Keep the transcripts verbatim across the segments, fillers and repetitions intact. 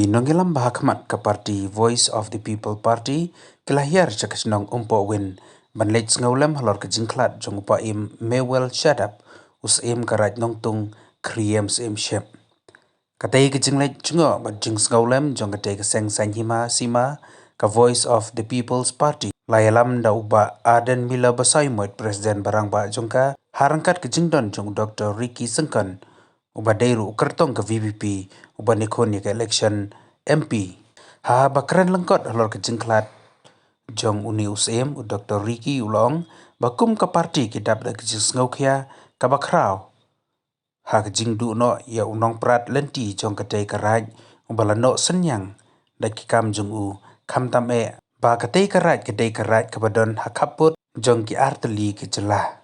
Nongïalam ba ha khmat ka party Voice of the People Party ki la hiar sha ka shnong Umpohwin ban leit sngewlem halor ka jingkhlad jong u Paiem Mewel Shadap, u Syiem ka Raid Nongtung Khyriem Syiemship. Katei ka jingleit jngoh bad jingsngewlem jong katei ka seng saiñ hima sima ka Voice of the People's Party la ïalam da u Bah Ardent Miller Basaiawmoit, President ba rangbah jong ka, ha ryngkat ka jingdon jong u Doktor Ricky Syngkon, uba dei ruh u kyrtong ka V P P uba ïakhun ïa ka election M P. Haba kren lyngkot halor ka jingkhlad jong une u Syiem, u Doktor Ricky u la ong ba kum ka party ki dap da ka jingsngewkhia kaba khraw ha ka jingduh noh ïa u nongprat lynti jong katei ka raid uba la noh synñiang da ki kam jong u, khamtam eh ba katei ka raid ka dei ka raid kaba don ha khappud jong ki artylli ki jylla.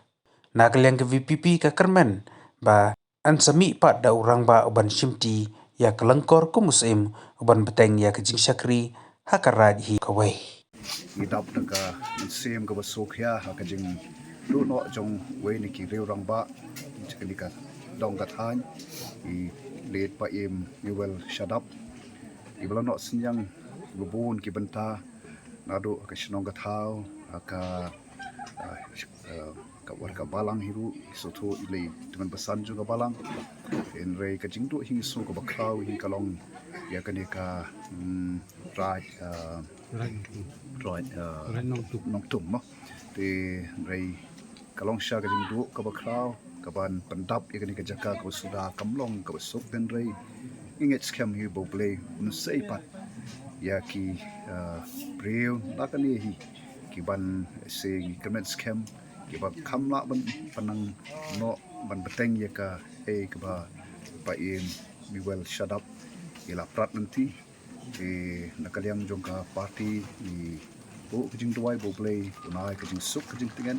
Na ka liang ka V P P ka kyrmen ba yn sa mih pat da u rangbah uban shimti ïa ka lyngkor kum u Syiem uban bteng ïa ka jingshakri ha ka raid hi kawei. Ngi dap da ka mynsiem kaba sngewkhia ha ka jingduh noh jong uwei na ki riew rangbah jong kane ka dong ka thaiñ, i late Paiem Mewel Shadap, iba la noh synñiang ha bun ki bynta, naduh ha ka shnong ka thaw, ha ka, ah, ah, ka, wat ka balang hi ruh, i sngewthuh i lei tymmen basan jong ka balang. Hynrei ka jingduh hi ngi sngew kaba khraw hi ka long ïa kane ka, mm, raid, ah, Raid Nongtung. Raid, ah, Raid Nongtung. Nongtung mo. Te hynrei ka long sha ka jingduh kaba khraw, kaban pyndap ïa kane ka jaka kaba suda kam long kaba suk, hynrei ngi ngeit skhem hi ba U Blei un sei pat ïa ki, ah, briew na kane hi kiban, se ngi kyrmen skhem kiba kham lah ban pynang noh ban bteng ïa kaei kaba Paiem Mewel Shadap i la prat lynti. Te na ka liang jong ka party ngi buh ka jingduwai ba U Blei un ai ka jingsuk ka jingtngen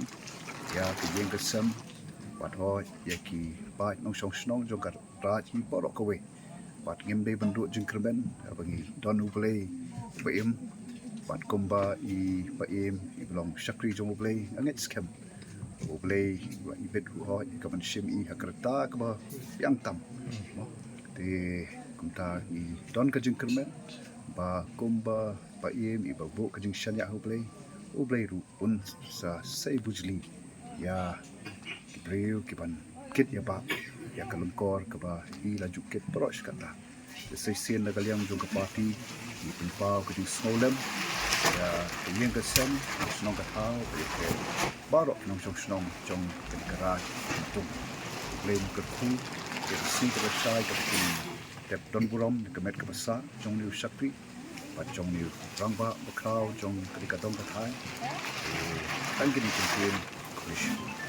ïa ka ïing ka sem, bad hoi ïa ki paid nongshong shnong jong ka raid hi baroh kawei. Bad ngim dei ban duh jingkyrmen haba ngi don U Blei uba im, bad kumba i Paiem iba long shakri jong U Blei, nga ngeit skhem U Blei u la ibit ruh hoi ka ban shim i ha ka rta kaba biang tam. Te kumta ngi don ka jingkyrmen ba kumba Paiem iba buh ka jingshaniah ha U Blei, U Blei ruh un sa sei bujli ïa ki briew kiban kit ïa ba ïa ka lyngkor kaba i la ju kit baroh shi katta. Te shisien na ka liang jong ka party ngi pynpaw ka jingsngewlem ïa ka ïing ka sem, ka shnong ka thaw, ïa ki baroh ki nongshong shnong jong kane ka raid Nongtung. U Blei un kyrkhu ïa ka sngi kaba shai kaba kin tep don burom na ka met kaba sah jong une u shakri bad jong une u rangbah bakhraw jong kane ka dong ka thaiñ. Te tang kine ki ktien, khublei shibun.